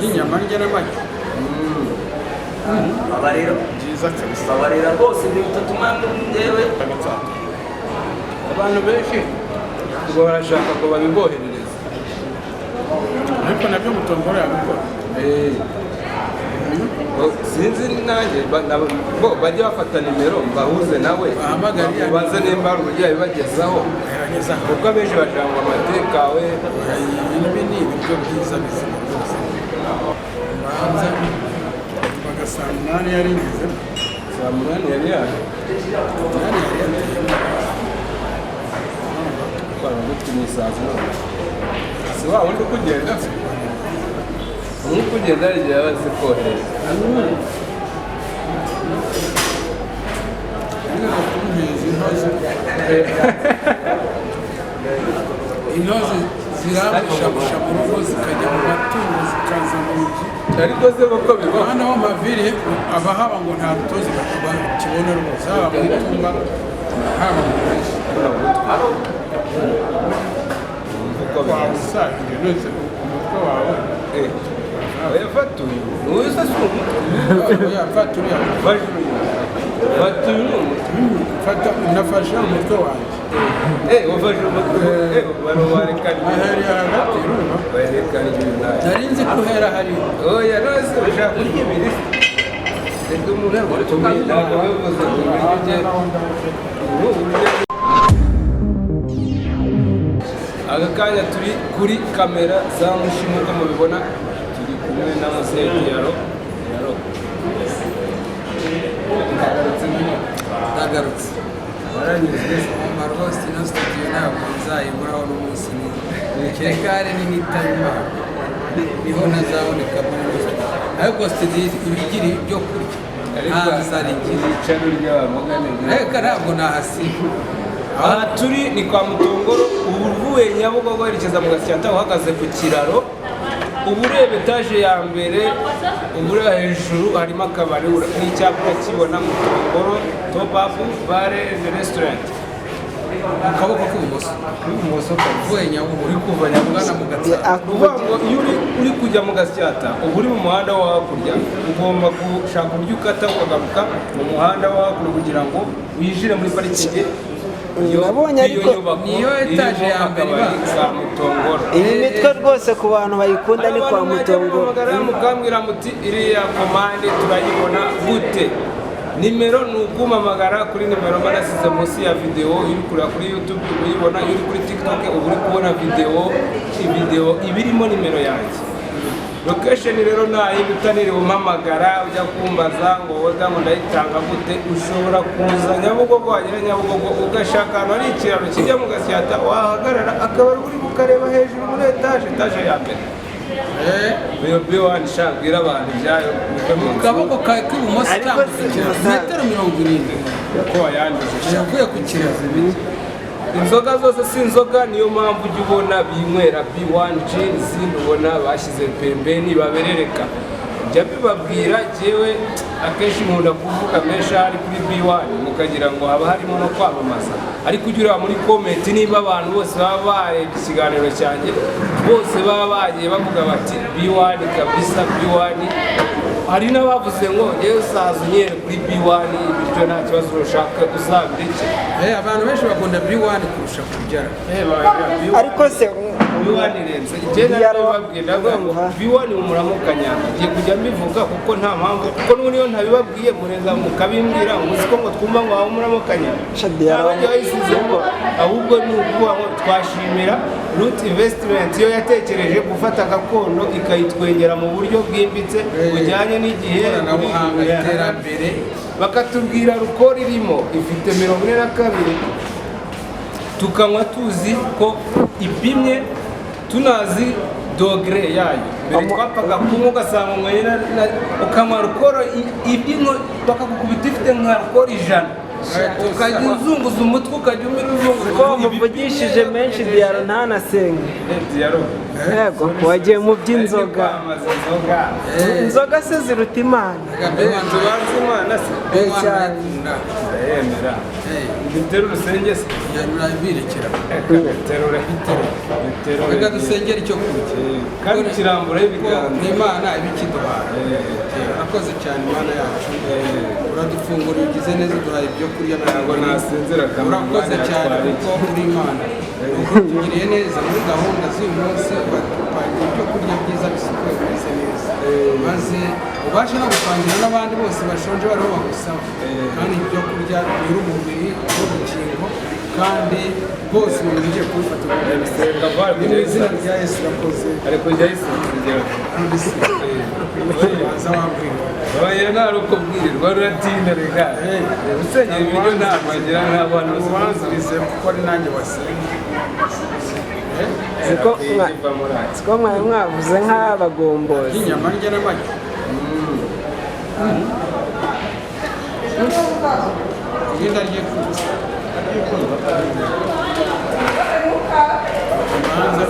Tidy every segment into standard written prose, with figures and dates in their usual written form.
Inyama ndya n'amagi. Babarira. Byiza kabisa. Babarira rwose, ibyo bitatuma njyewe. Abantu benshi ngo barashaka ngo babiboherereze. Ariko nabyo Mutongoro yabikora. Bo, sinzi nanjye bo bajye bafata nimero mbahuze nawe. Bahamagare iya baze nimba hari uburyo yabibagezaho. Yarangiza. Kuko abenshi bashaka ngo amatekawe. Ibi ni ibiryo byiza bizima rwose. Ubanza kuvaga saa 8 yari igeze. Saa 8 yari yaje. 8 yari yateye. Twaba dutumye isazi none si wa wundi ukugenda, umwe ukugenda hari igihe aba azi kohereza. Nigeze kumpeza intozi, intozi zirambushabusha mu rugo, zikajya mu matungo, zikaza mu nzu. Ariko se koko bibaho? Hano ho mpaviriye, abahaba ngo nta rutozi bakibona rwose, haba mu itumba, haba mu mpeshyi. Uko bimeze. Wawusangije nose umutwe wawe? Oya, fata uyu, uyu se si umutwe? Oya, fata uriya. Fata uyu, fata uyu, ni umutwe. Fata, nafashe umutwe wanjye. Wafashe umutwe, bano barekana. Ahereye hagati, urumva? Barekana ibintu nabi. Nari nzi ko uhera hariya. Oya, nose ushaka kurya ibiri? Reka umuntu yagutumiye, ntabwo bivuze ngo urye ubu urye. Aka kanya turi kuri kamera za Mushi, nk'uko mubibona turi kumwe na Muzehe Diyaro. Diyaro, ndagarutse nyine. Ndagarutse. Waranyuzwe? Mama, rwose ino studio ntabwo nzayiburaho n'umunsi n'umwe, kereka hari n'initaba Imana niho ntazaboneka muri ino studio, ariko studio iba igira ibyo kurya, nta nzara igira. Yicara urya wamugane. Reka, ntabwo nahasiba. Aha turi ni kwa Mutongoro. Ubu uvuye Nyabugogo werekeza mu Gasyata, uhagaze ku kiraro, uba ureba etaje ya mbere, uba ureba hejuru harimo akabari n'icyapa urakibona, Mutongoro Top Up Bar and Restaurant. Mu kaboko k'ibumoso. Ibumoso kabisa. Uvuye Nyabugogo. Uri kuva Nyabugogo. Ugana mu Gatsata. Ni ukuvuga ngo iyo uri kujya mu Gasyata, uba uri mu muhanda wo hakurya, ugomba gushaka uburyo ukata ukagaruka mu muhanda wo hakurya kugira ngo winjire muri parikingi Nabonye y'iyo ariko- nyubako Niyo etaje irimo ya mbere akabari ibanza. ka Mutongoro. Iyi mitwe rwose ku bantu bayikunda ni kwa Abantu mwajya Mutongoro. muhamagara mukambwira muti iriya komande turayibona gute? Nimero ni ukumpamagara kuri nimero mba nasize munsi ya videwo. Iyo uri kureba kuri YouTube uyibona, iyo uri kuri TikTok uba uri kubona videwo, videwo iba irimo nimero yanjye. Location rero nayindi, utaniriwe umpamagara ujya kumbaza ngo woda ngo ndayitanga gute. Ushobora kuza Nyabugogo, wagera Nyabugogo ugashaka ahantu hari ikiraro kijya mu Gasyata, wahagarara akaba uri kukareba hejuru muri etaje, etaje ya mbere. Iyo B1 sha, bwira abantu ibyayo bive mu Mu nzu. kaboko kawe k'ibumoso. Ariko Utambutse ikiraro, metero 70. Ko wayanduje sha. Uvuye ku kiraro. Inzoga zose si inzoga, niyo mpamvu ujya ubona binywera B1 gin, izindi ubona bashyize pembeni baberereka. Njya bibabwira jyewe, akenshi nkunda kuvuga menshi ahari kuri B1, mukagira ngo haba harimo no kwamamaza, ariko ujya ureba muri comment niba abantu bose baba barebye ikiganiro cyanjye, bose baba bagiye bavuga bati B1 kabisa, B1. Hari n'abavuze ngo yewe usaza unyere kuri B1, ibiryo nta kibazo, ushaka uzabireke. Abantu benshi bakunda B1 kurusha kubyara. Ariko se B1 irenze. Igenda nabibabwiye, ndavuga ngo B1 mumuramukanya, ngiye kujya mbivuga kuko nta mpamvu, kuko n'ubundi iyo ntabibabwiye murenza mukabimbwira ngo uzi ko ngo twumva ngo waba umuramukanya. Shadiya. Ntabwo bayisizemo, ahubwo ni ukuvuga ngo twashimira Root Investment iyo yatekereje gufata gakondo ikayitwengera mu buryo bwimbitse bujyanye n'igihe. Ikoranabuhanga, iterambere. Bakatubwira alcool irimo ifite 42, tukanywa tuzi ko ipimye, tunazi dogere yayo. Mbere twapfaga kunywa ugasanga unyweye ukanywa alcool ibyinyo bakagukubita ifite nka alcool 100. Ukajya uzunguza umutwe, ukajya umira uzunguza. Ko wamuvugishije menshi Diyaro ntanasenge. Diyaro. Yego, wagiye mu by'inzoga. Kwamamaza inzoga. Inzoga se ziruta Imana? Tubanze Imana se. Cyane. Ndayemera. Dutere urusenge se. Birekera. Terure. Terure. Reka dusengere icyo kurya. Kandi kiramburaho ibiganza. Ni Imana ibikiduhaye. Urakoze cyane Imana yacu, uradufungura, ugize neza, uduhaye ibyo kurya. Ntabwo nasinzira kamwe. Urakoze cyane kuko uri Imana, utugiriye neza muri gahunda z'uyu munsi, wadupangira ibyo kurya byiza bisukuye bimeze neza, maze ubashe no gupangira n'abandi bose bashonje bariho bagusaba. Kandi ibyo kurya biri umubiri n'urukingo, kandi bose umubiri ugiye kubifata. Senga bari. Ni mu izina rya Yesu, urakoze. Ari kujya yisinzira. Waza wabwirwa. Oya, nta ruko bwirirwa ruratinda rega. Usengera ibiryo ntabwo wagira nk'abantu. Ubanzirize kuko ari nanjye wasenga. Siko mwari mwavuze nk'abagombozi. Inyama ndya n'amagi. Irindi aryifuza. Imanza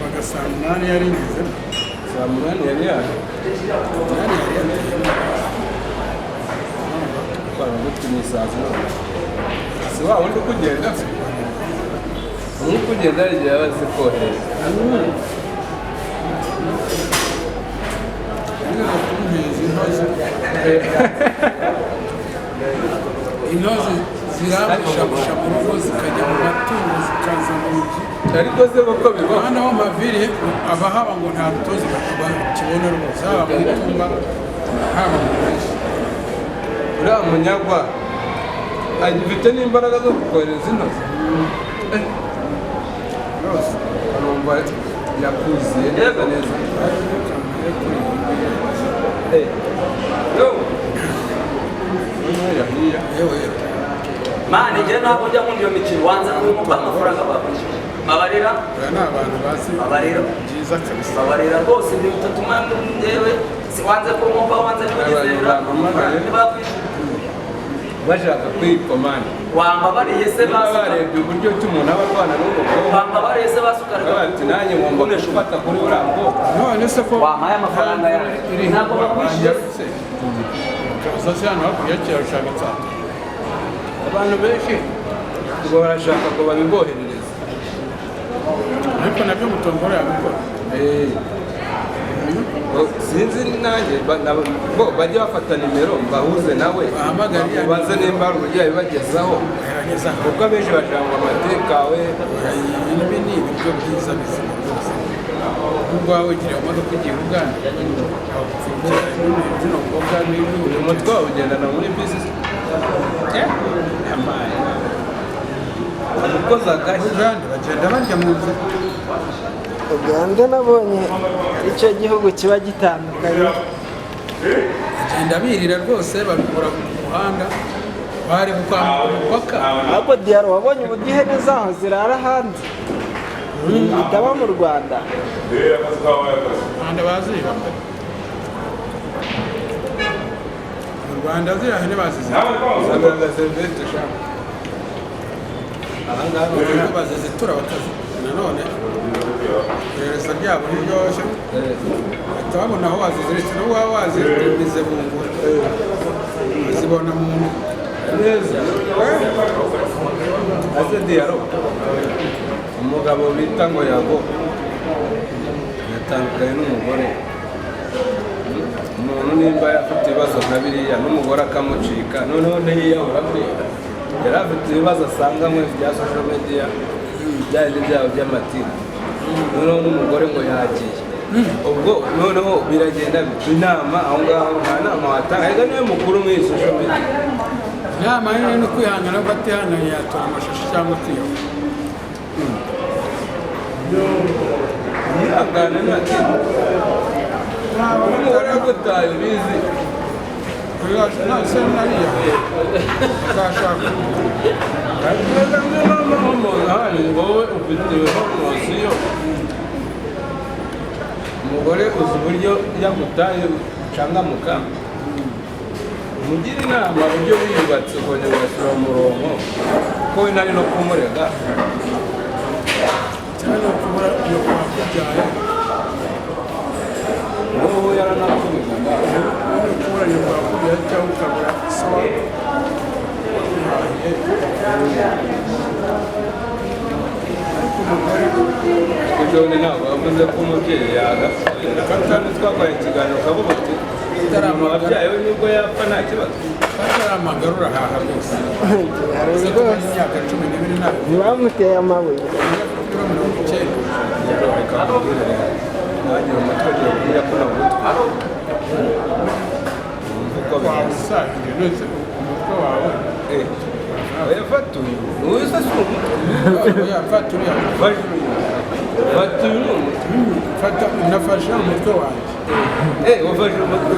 baga saa 8 yari ngeze. Saa 8 yari yaje. 8 yari yateye. Twaba gutumye isazi none. Si wa wundi ukugenda? Umwe ukugenda hari igihe aba azi kohereza. Niba kumpereza intozi, intozi zirabushabusha mu rugo, zikajya mu matungo, zikaza mu nzu. Ariko se koko bibaho? Hano aho mpaviriye abahaba ngo nta rutozi bakibona rwose, haba mu itumba, haba mu mpeshyi. Uriya munyagwa agifite n'imbaraga zo kukohereza intozi? Rwose. Urumva yakuziye neza neza. Yo. Noneho yahiye. Yewe yewe. Mani, njye ntabwo njya nkunda iyo mikino. Wanza kumva amafaranga bakwishyuye, babarira. Aya ni abantu bazi. Babarira. Byiza kabisa. Babarira rwose, ibyo bitatuma njyewe si wanze kumva, wanze kunyizera. Abantu Ntibakwishyura. Bashaka kwikomana. Wambabariye se? Niba Basuka. barebye uburyo ki umuntu aba arwana n'ubwo bwonko, Wambabariye se basuka? bati nanjye ngomba gufata kuri buriya bwoko. None se ko Wampaye amafaranga yawe. iri Ntabwo bakwishyuye. Kaza se hano hakurya kirashaka cyane. Abantu benshi ngo barashaka ngo babiboherereze. Ariko nabyo mutongora yabikora. Sinzi nanjye bo bajye bafata nimero mbahuze nawe. Bahamagare iya. Ubaze nimba hari uburyo yabibagezaho. Gerageza. Kuko abenshi bashaka ngo amatekawe. Ibi ni ibiryo byiza bizima rwose. Ubwo waba wigiriye mu modoka ugiye Uganda, zino mboga n'ibindi. Uyu mutwe wawugendana muri bisi ukoze agashyi. Uganda bagenda barya mu nzira. Uganda nabonye icyo gihugu kiba gitandukanye. Bagenda birira rwose, babikura ku muhanda bari kwambuka umupaka. Ahubwo Diyaro, wabonye uburyo ihene zaho zirara hanze, bitaba mu Rwanda. Rwanda baziba, mu Rwanda ziriya hene bazizitura. Usanga serivisi ushaka ahangaha. Bazizitura bakazi nanone iperereza ryabo ntiryoroshye, bahita babona aho waziziritse n'ubwo waba wazimize mu ngura, bazibona mu Neza ase Diyaro, umugabo bita ngo Yago yatandukanye n'umugore. Umuntu nimba afite ibibazo nka biriya n'umugore akamucika, noneho ntiyiyahura buriya yari afite ibibazo asanganywe bya social media, bya bindi byabo by'amatiku, noneho n'umugore ngo yagiye, ubwo noneho biragenda bita inama aho ngaho. Nta nama watanga ariko niwe mukuru muri iyi social media. Inama ye ni ukwihangana, kuko atihanganye yatora amashashi cyangwa akiyahura. Yihangane, nta kintu n'umugore yagutaye ubizi. Nase nariya uzashaka. Wowe ufite poromosiyo, umugore uzi uburyo yagutaye ucangamuka. Mugire inama uburyo wiyubatse ukongera ugasubira mu murongo, kuko we nari no kumurega. Cyane no kubura iyo kwakubyaye. Wowe yaranakubizaga. No kubura iyo kwakubyaye cyangwa ukabura so waguhahiye, ariko umugore. Ibyo ni ntabwo wavuze ko umubyeyi yagapfuye. Kandi twakoranye ikiganiro ukavuga uti umuntu wabyaye we nubwo yapfa nta kibazo. Atari urahaha rwose. Uzi ko umaze imyaka 12 ntabwo Ntibamuteye amabuye. 90. Reka nkubwire rero, nanjye umutwe ugiye kumenya ko nawutwa wumva uko Wawe bimeze. usahiriye nose umutwe wawe. Oya, fata uyu, uyu se si umutwe? Oya, fata uriya. Fata uyu, fata uyu ni umutwe. Fata, nafashe umutwe wanjye. Wafashe umutwe,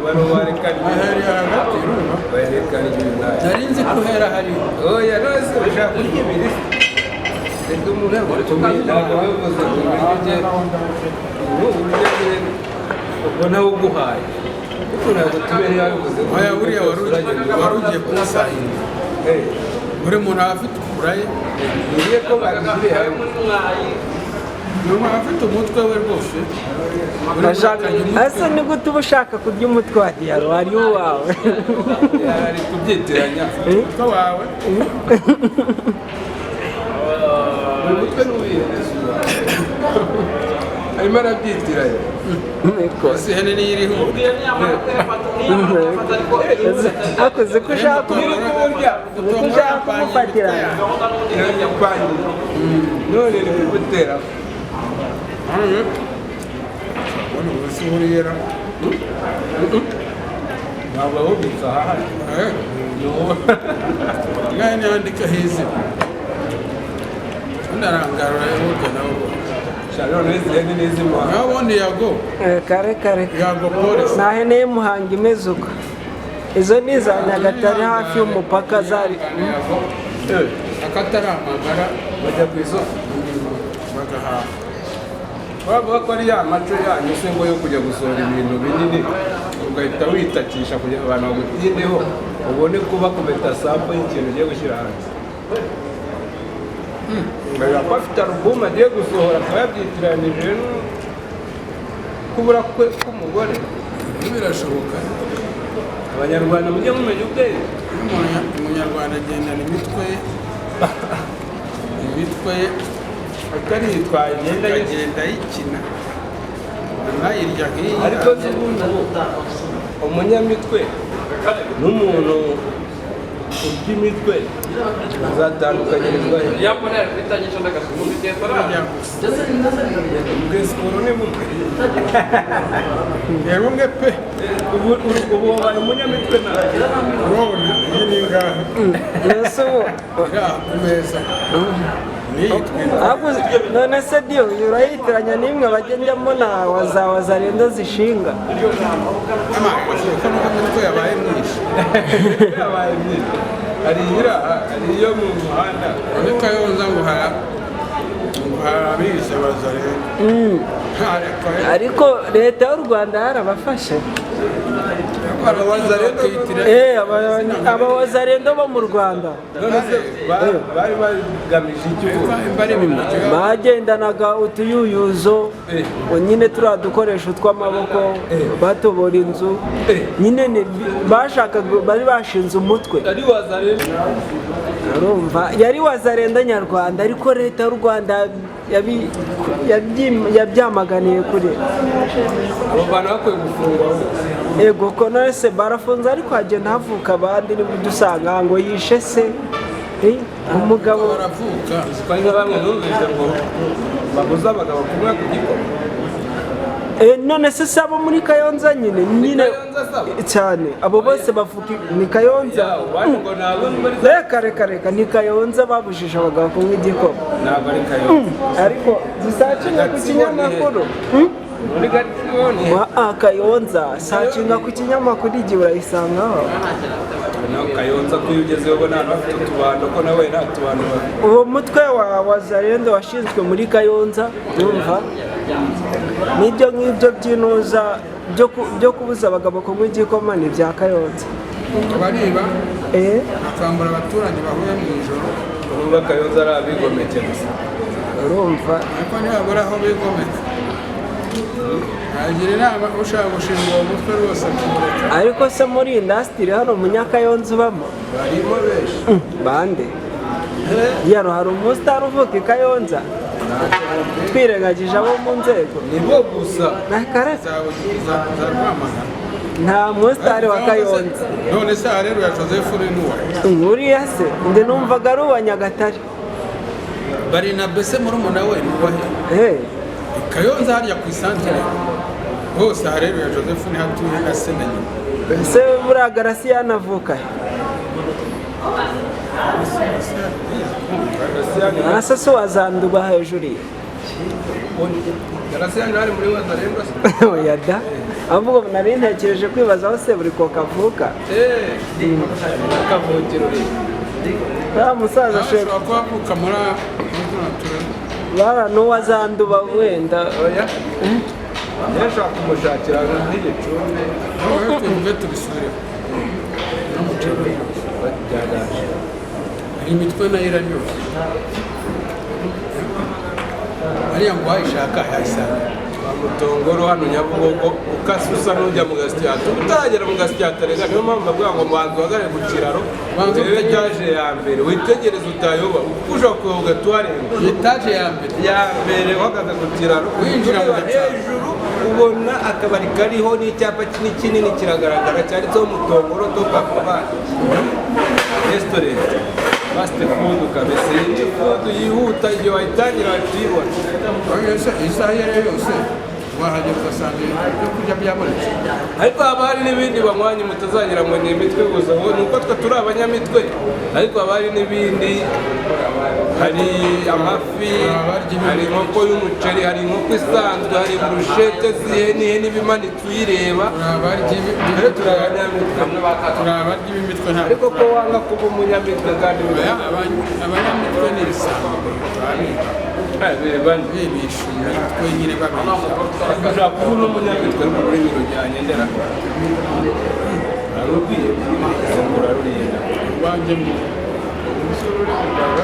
barerekana. Ahereye hagati, urumva. Barerekana ibintu nawe. Nari nzi ko uhera hariya. Oya, none se ushaka kurya ibiri? Reka umuntu yagutumiye, ntabwo bivuze ngo urye ubu urya nyine, ubwo nawe uguhaye, kuko ntabwo tubiye yabivuze ngo Oya, buriya wari ugiye kumusahira. Buri muntu aba afite ukura ye. Ngiye ko babishyiriye hamwe. Buri muntu aba afite umutwe we rwose. Buri muntu akagira umutwe. Ese ni gute uba ushaka kurya umutwe wa Diyaro wari uwawe? Ari kubyitiranya. Umutwe wawe. Buri mutwe n'uwiye arimo arabyitiranya. Niko. Ese ihene niyo iriho? Akoze ko ushaka Uri kuburya. ko ushaka kumufatirana. Iragupangira none ni kugutera. Ubona ubu si uriyera. Ntabwo ahubitse ahahari. Ngahe niyandika heza, undi arangarura burya nawe ubona. None izi hene ni iz'Imuhanga. Nawe ubundi Yago. Kare kare. Yago polisi. Nta hene y'Imuhanga imeze uko. Izo ni iza Nyagatare hafi y'umupaka zari. Yago akatari amagara. Bajya ku isoko. Bagahaha. Bavuga ko ari ya maco yanyu se ngo yo kujya gusohora ibintu binini ugahita witakisha kugira ngo abantu bagutindeho, ubone kuba kubeta sample y'ikintu ugiye gushyira hanze. Kubera ko afite alubumu agiye gusohora, akaba yabyitiranije no kubura kwe k'umugore. Birashoboka. Abanyarwanda mujye mumenya ubwenge. Iyo umunyarwanda agendana imitwe ye, imitwe ye. Atari yitwaye imyenda ye. Akagenda ayikina anayirya nk'iyi. Ariko se ubundi ubu umunyamitwe n'umuntu urya imitwe azatandukanyirizwa he? Bajya gusa. Ubwesikuru ni bumwe. Ni bumwe pe. Ubu wabaye umunyamitwe nawe. Urabona iyi ni ingahe? Mbese ubu Iri aha ku meza niyi twita. Ahubwo none se Diyo urayitiranya n'imwe bajya njyamo na waza wazarendo zishinga? Amazi ko nuko imitwe yabaye myinshi. Yabaye myinshi, hari iyiri aha, hari iyo mu muhanda. Muri Kayonza ngo hari abishe bazareba. Ariko leta y'u Rwanda yarabafashe. Aba wazarendo bo mu Rwanda. None se bari bagamije iki ubu? Bagendanaga utuyuyuzo nyine, turiya dukoresho tw'amaboko, batobora inzu nyine bashakaga, bari bashinze umutwe. Ari wazarendo. Urumva yari wazarenda nyarwanda, ariko leta y'u Rwanda yabyamaganiye kure. Abo bantu bakwiye gufungwa. Ego ko none se barafunze, ariko hagenda havuka abandi, nibwo udusanga ngo yishe se. Umugabo. Baravuka. Twari nka bamwe numvise ngo babuze abagabo kunywa ku gikoma. None se si abo muri Kayonza nyine nyine? Kayonza se abo? Cyane, abo bose bavuga ni Kayonza. Yawe bandi ngo ntabwo muri Reka reka reka, ni Kayonza babujije abagabo kunywa igikoma. Ntabwo ari Kayonza. Ariko dusearchinga ku kinyamakuru. Muri Gatsibo ni Kayonza, searchinga ku kinyamakuru igihe urayisangaho. Naho Kayonza ko iyo ugezeyo ubona ahantu bafite utubando, ko nawe nta tubando bafite. Uwo mutwe wa wazarendo washinzwe muri Kayonza, urumva n'ibyo ngibyo by'inuza byo kubuza abagabo kunywa igikoma ni ibya Kayonza. Bariba, Eh, bakambura abaturanyi bahuye mu ijoro. Urumva Kayonza ari abigomeke gusa. Urumva. Ariko ntibabura aho bigomeka. Nagira inama ushaka gushinga uwo mutwe rwose kumureka. Ariko se muri industry hano Munyakayonza ubamo? Barimo benshi. Bande yaro, hari umusitari uvuka i Kayonza twirengagije abo mu nzego? Nibo gusa. Nakareka. Za Rwamagana. Nta musitari wa Kayonza. None se Areruya Joseph uri n'uwa Uriya se ndi numvaga ari uwa Nyagatare. Barinabe se murumuna we ni uwahe? Eh, Kayonza hariya ku isantere hose Areruya Joseph niho atuye na se na nyina. Ese buriya Garasiyani avuka he? Asa se wazanduba hejuru ye? Garasiyani ari muri Wazaremba se? Oya da, ahubwo nari ntekereje kwibaza aho Seburikoko avuka. Eh, kavukiro rero. Uriya musaza ashobora ashobora kuba avuka muri tuno turere. Bara n'uwazanduba wenda. Oya, yashaka kumushakira nk'igicumbi. Noneho tuvuge tubisubireho n'umuceri uraryoshye. Byaganje. Hari imitwe nayo iraryoshye ariya ngo wayishaka yayisanga. Kwa Mutongoro hano Nyabugogo, ukase usa n'ujya mu Gasyata, utaragera mu Gasyata rega, niyo mpamvu bavuga ngo banza uhagarare ku kiraro, Banza urebe utegereze. Etaje ya mbere witegereze utayoba, kuko ushobora kuyoba ugatuharenga. Etaje ya mbere. Ya mbere uhagaze ku kiraro Winjira mu ureba Gatsata. Hejuru ubona akabari kariho n'icyapa kinini kinini kiragaragara cyanditseho Mutongoro Top Up Bar Restaurant Fast food kabisa. Iyi ni food yihuta, igihe wayitangira wahita uyibona. Oya, se isaha iyo ari yo yose wahagera ugasanga ibyo kurya byabonetse. Ariko haba hari n'ibindi banywanyi mutazagira ngo ni imitwe gusa, ngo ni uko twe turi abanyamitwe, ariko haba hari n'ibindi: hari amafi, hari inkoko y'umuceri, hari inkoko isanzwe, hari burushete z'ihene, ihene iba imanitse uyireba. Turi abaryi Rero turi abanyamitwe. Turi abaryi b'imitwe ntabwo. Ariko ko wanga kuba umunyamitwe kandi Oya, abanyamitwe ni ibisambo. bibane. Bibisha imitwe nyine babeshya. Ushobora kuba uri umunyamitwe ariko ururimi rujyanye ndera rurarubwiye rurarurinda. Iwanjye mu umusore uri mu Rwanda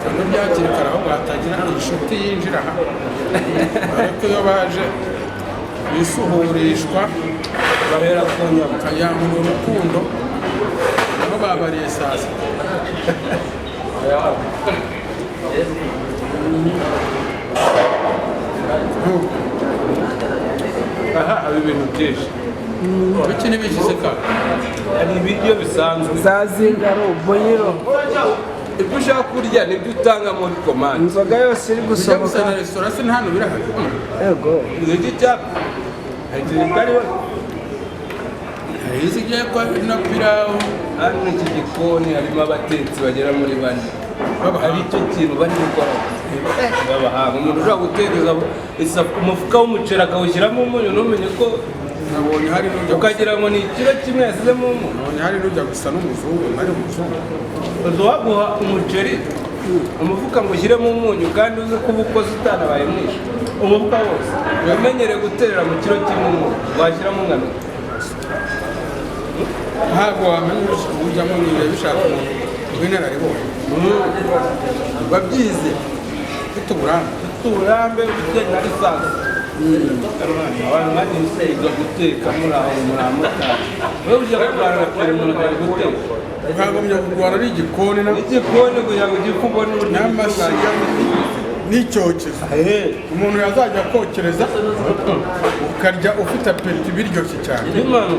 cyangwa byakiri kare ahubwo hatagira inshuti yinjira aha, ariko iyo baje bisuhurishwa. Bahera ku nyama. Ukagira ngo ni urukundo nabo babariye saa sita. Aha haba ibintu byinshi. Biki n'ibiki se ka? Hari ibiryo bisanzwe. Za zingaro boyiro. Ibyo ushaka kurya nibyo utanga muri komande. Inzoga yose iri Bijya gusa gusohoka. na resitora se hano birahari? Yego. Iki cyapa hari ikintu kariho. Hari izigiye kwa na pilawu. Hano iki gikoni harimo abatetsi bagera muri bane. Hari icyo kintu bari gukora b'abahanga. Umuntu ushobora gutereza umufuka w'umuceri akawushyiramo umunyu ntumenye ko Nabonye hari n'ujya gusa ukagira ngo ni ikiro kimwe yasizemo umunyu. Nabonye hari n'ujya gusa n'umuzungu, ari umuzungu. Waguha umuceri umufuka ngo ushyiremo umunyu kandi uzi ko uba ukoze utanabaye mwinshi, umufuka wose umenyereye guterera mu kiro kimwe umunyu washyiramo ungana ute? Ntabwo wamenya ujyamo niba bishaka umuntu w'inararibonye wabyize ufite uburambe. Ufite uburambe, ufite na lisansi. Abantu bagiye biga guteka muri aho muri amotari, wowe ujya kurwana na peri umuntu akajya guteka. Ukagombye kurwana ari igikoni igikoni kugira ngo ujye kubona uburyo n'amashyiga n'icyokezo umuntu yazajya kokereza ukarya ufite apeti biryoshye cyane. Bimanuka.